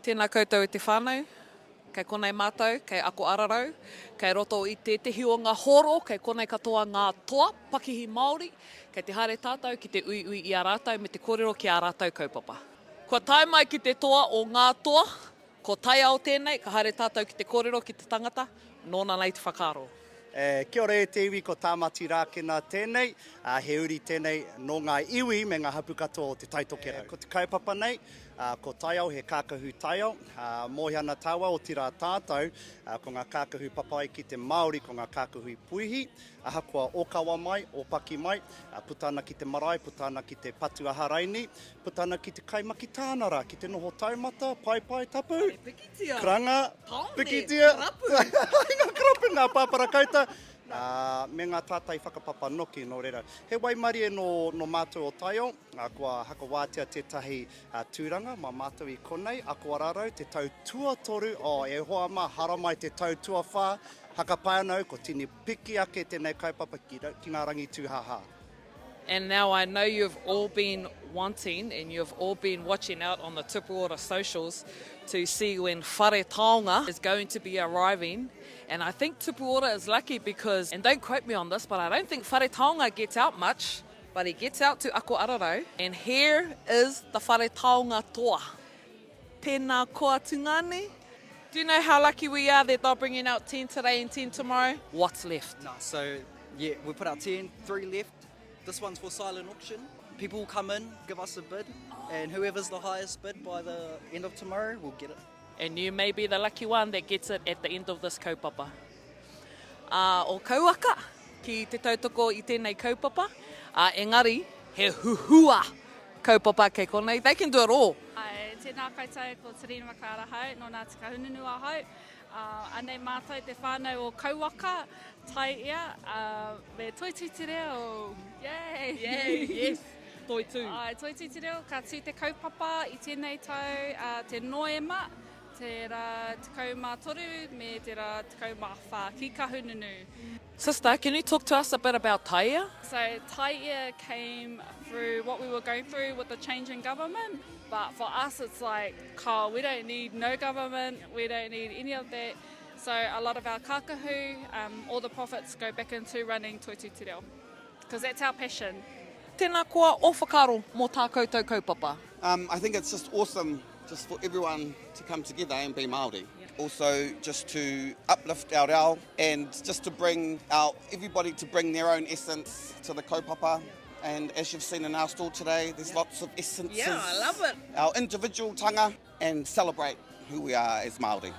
Tēnā koutou e te whānau, kei konei mātou, kei Ako Ararau, kei roto i tētehi o ngā hōro, kei konei katoa ngā toa pakihi Māori, kei te haere tātou ki te uiui i a rātou me te kōrero ki ā rātou kaupapa. Kua tae mai ki te toa o ngā toa, ko Taiao tēnei, ka haere tātou ki te kōrero ki te tangata, nōna nei te whakaaro. E, kia ora e te iwi, ko Tāmati Rākena tēnei, ā, he uri tēnei nō ngā iwi me ngā hapū katoa o Te Tai Tokerau. Ko te kaupapa nei, ā, ko Taiao, he kākahu taiao, ā, mōhio ana tāua, otirā tātou, ā, ko ngā kākahu papai ki te Māori, ko ngā kākahu puihi, ahakoa ōkawa mai, ōpaki mai, ā, puta ana ki te marae, puta ana ki te patu aha raini, puta ana ki te kai makitānara, ki te noho taumata, paepae tapu. Pikitia. Karanga. Tāone. Pikitia. Karapu. Ngā karapu, ngā pāparakauta, ā, me ngā tātai whakapapa noki, nō reira. He waimarie nō, nō mātou o Taiao, ā, kua hakawātea tētahi tūranga mā mātou i konei, ako ararau, te tau tuatoru, oh, e hoa mā, haramai te tau tuawhā, hakapae ana au, ko tini piki ake tēnei kaupapa ki, ki ngā rangi tūhāhā. And now I know you've all been wanting and you've all been watching out on the Tupuora socials to see when Whare Taonga is going to be arriving and I think Tupuora is lucky because, and don't quote me on this, but I don't think Whare Taonga gets out much, but he gets out to Ako Ararau and here is the Whare Taonga toa. Tēnā koa tungāne. Do you know how lucky we are that they're bringing out 10 today and 10 tomorrow? What's left? No, so yeah, we put out 10, three left. This one's for silent auction. People will come in, give us a bid, and whoever's the highest bid by the end of tomorrow will get it. And you may be the lucky one that gets it at the end of this kaupapa. Uh, o Kauaka ki te tautoko i tēnei kaupapa, uh, engari he huhua kaupapa kei konei. They can do it all. Ae, tēnā koutou, ko Terina McLeod ahau, nō Ngāti Kahungunu ahau. Uh, anei mātou te whānau o Kauaka, Taiea, uh, me Toitū Te Reo. Yay! Yay, yes, Toitū. Ae, Toitū Te Reo, ka tū te kaupapa i tēnei tau, uh, te Noema, te rā 13 me te rā 14 ki Kahungunu. Sister, can you talk to us a bit about Taiea? So Taiea came through what we were going through with the change in government, but for us it's like, Carl, we don't need no government, we don't need any of that. So a lot of our kākahu, um, all the profits go back into running Toitū Te Reo, because that's our passion. Tēnā koa ō whakaaro mō tā koutou kaupapa. Um, I think it's just awesome just for everyone to come together and be Māori. Also just to uplift our reo and just to bring our, everybody to bring their own essence to the kaupapa. And as you've seen in our stall today, there's lots of essences. Yeah, I love it. Our individual tanga and celebrate who we are as Māori.